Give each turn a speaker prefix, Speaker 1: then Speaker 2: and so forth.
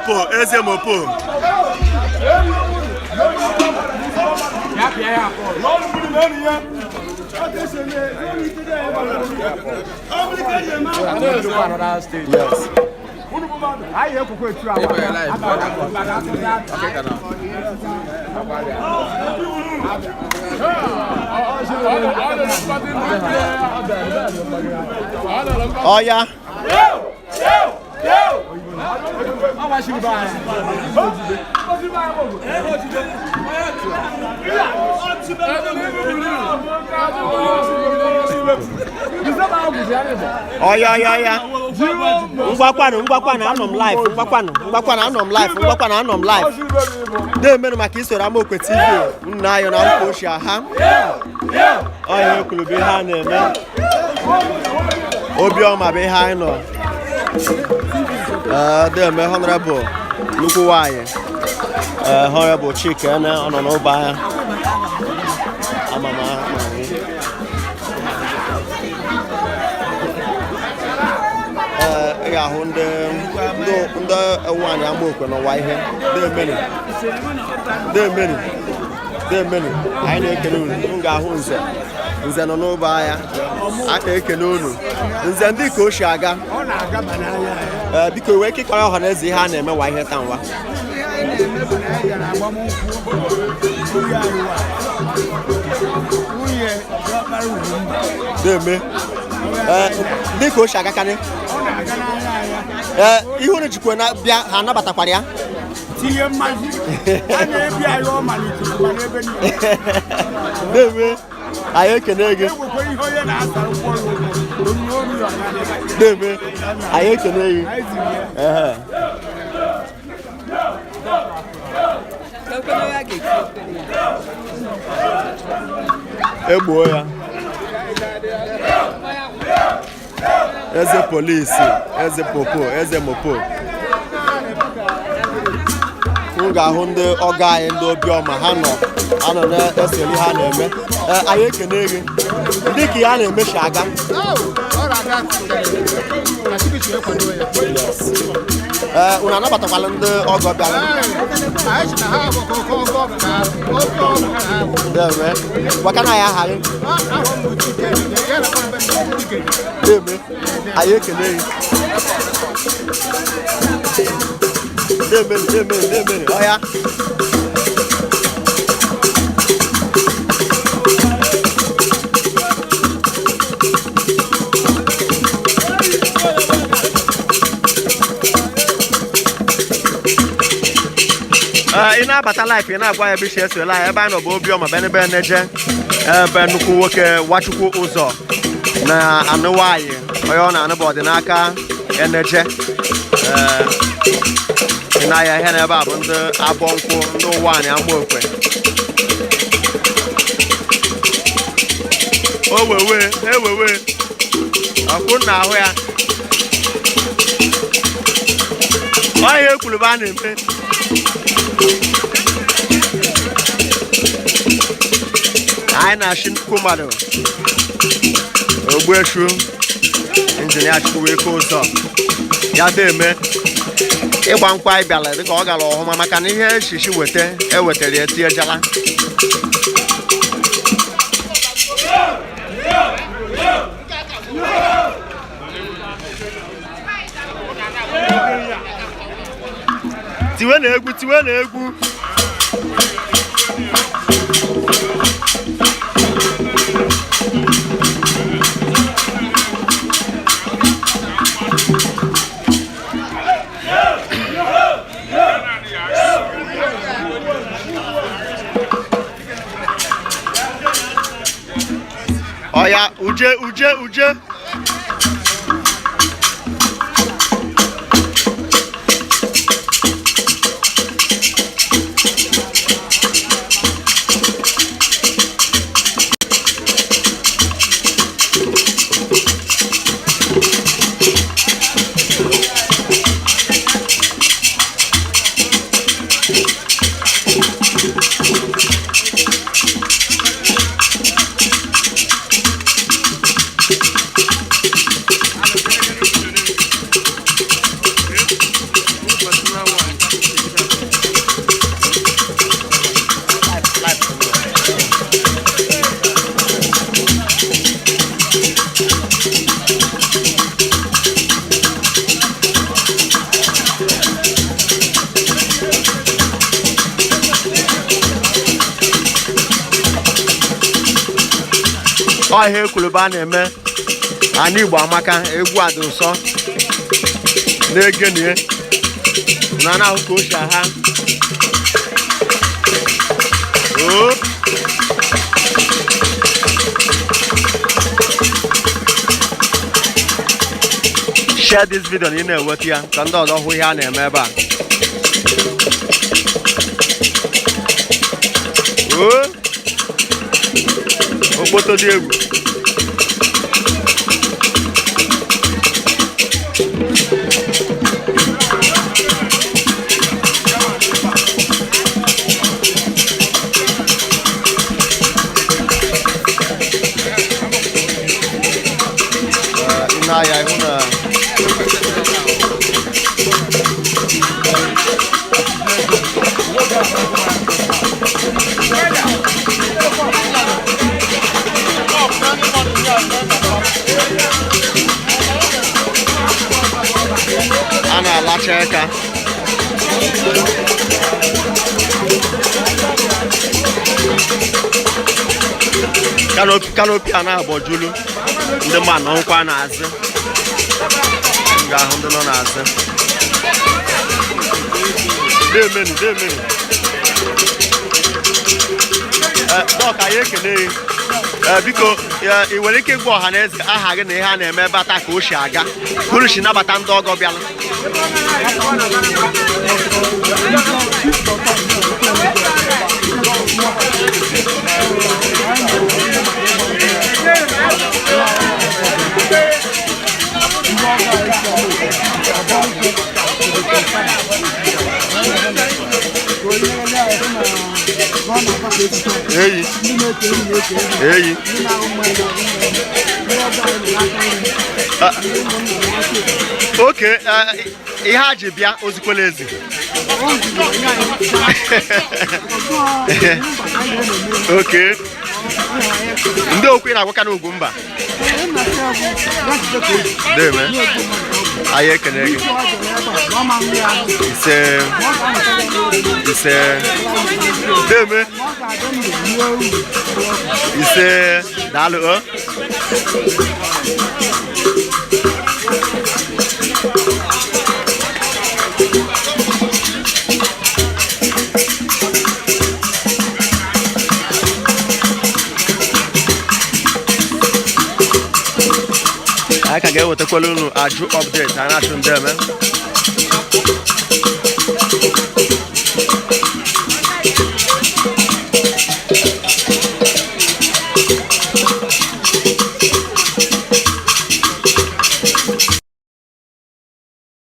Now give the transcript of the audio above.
Speaker 1: Popo, Eze Mopo. Yes. Ọya. Ọya ọya ọya. Ngwakwanụ ngwakwanụ anọ m live ngwakwanụ ngwakwanụ anọ m live ngwakwanụ anọ m live. Na-emenụ maka isoro Amaokwe TV nna ayọ na nkwa ochie ha. Ọya ekwuru bụ ihe a na-eme. Obiọma bụ ihe anyị nọ. Ee, deme honorable nnukwu nwanyị. Ee, honorable Chike ene ọ nọ n'ụba ya. Ama m ama m. Ee, ị ga-ahụ ndị ndị ndị nwanyị Amaokwe n'ụwa ihe. Demenu. Demenu. Demenu. Anyị na-ekele unu. M ga-ahụ nze. Nze nọ n'ụba ya. A na-ekele unu. Nze ndị ka o si aga. Ee, biko wee kịkọrọ ọha na eze ihe a na-eme wa ihe taa nwa.
Speaker 2: Ihe anyị na-eme bụ na anyị gara agbamnkwụ nwunye anyị nwunye diọkpara Ugwumba.
Speaker 1: Na-eme. Ee, ndị ka o si agakarị.
Speaker 2: Ọ na-aga n'anya anya.
Speaker 1: Ee, ihe unu jikwa na bịa ha anabatakwara ya.
Speaker 2: Tinye mmazi a na-ebi anyị ọ malitere ma n'ebe niile.
Speaker 1: Na-eme. Anyị ekene gị.
Speaker 2: Ewekwa ihe onye na-asara ụkwụ ọrụ onyinye obi ọga.
Speaker 1: Na-eme. Anyị ekene gị.
Speaker 2: Anyị ziri ya.
Speaker 1: Ehe. Egbuo ya. Eze polisi, eze popo, eze mopo. M ga-ahụ ndị ọgọ anyị ndị obiọma ha nọ ha nọ na-esoli ha na-eme. Ee, anyị ekene gị. Ndị ka ya na-emechi aga. Ee, unu anabatakwala ndị ọgọ bịara. Deme. Gwakana ya aha gị. Deme. Anyị ekele gị. Deme, deme, deme. Ọya. Ee, ị na-abata life ị na-agwa ya ebe isi esola ya ebe anyị nọ bụ Obiọma bụ ebe na-eje ebe nnukwu nwoke Nwachukwu ụzọ na anụ nwanyị onye ọ na-anụ bụ ọdịnaka eneje. Ee, ị na-aya ihe n'ebe a bụ ndị abọ nkwụ ndị ụwa anyị Amaokwe. O wewe ewewe ọkwụ na ahụ ya ọhịa ekwuru bụ a na-eme. Anyị na-achị nnukwu mmadụ Ogbuechu injinia Chukwuweke ụzọ ya deme ịgba nkwa anyị bịara dịka ọ gara ọhụma maka na ihe echichi weta ewetara ya tinyejala. Tiwe na egwu, tiwe na egwu. Ọya uje uje uje. Ọ ihe ekwulube a na-eme. Ana Igbo amaka, egwu a dị ụsọ na-egenie na na-ahụ ka o si aha oo. Share this video na ị na-enweta ya ka ndị ọzọ hụ ihe a na-eme ebe a. Oo, okpoto dị egwu. Ị na-aya ịhụ na a na-alacha aka. Canopy a na-agbajulu ndị mmadụ nọ nkwa n'azụ. M ga-ahụ ndị nọ n'azụ. Demenu, demenu. Ee, Doc, anyị ekele gị. Ee, biko, ị nwere ike ịgwa ọha na eze aha gị na ihe a na-eme ebe a taa, ka o si aga, ka unu si nabata ndị ọgọ bịala? Eyi eyi. Ah, oke ihe a ji bịa ozikwela ezi. Oke ndị okwu ị na-agwaka n'ugwu mba. Deme, anyị ekene gị. Ise, ise. Deme, ise, daalụ o. Anyị ka ga-ewetakwala unu ajụ update a na-achụ ndị eme.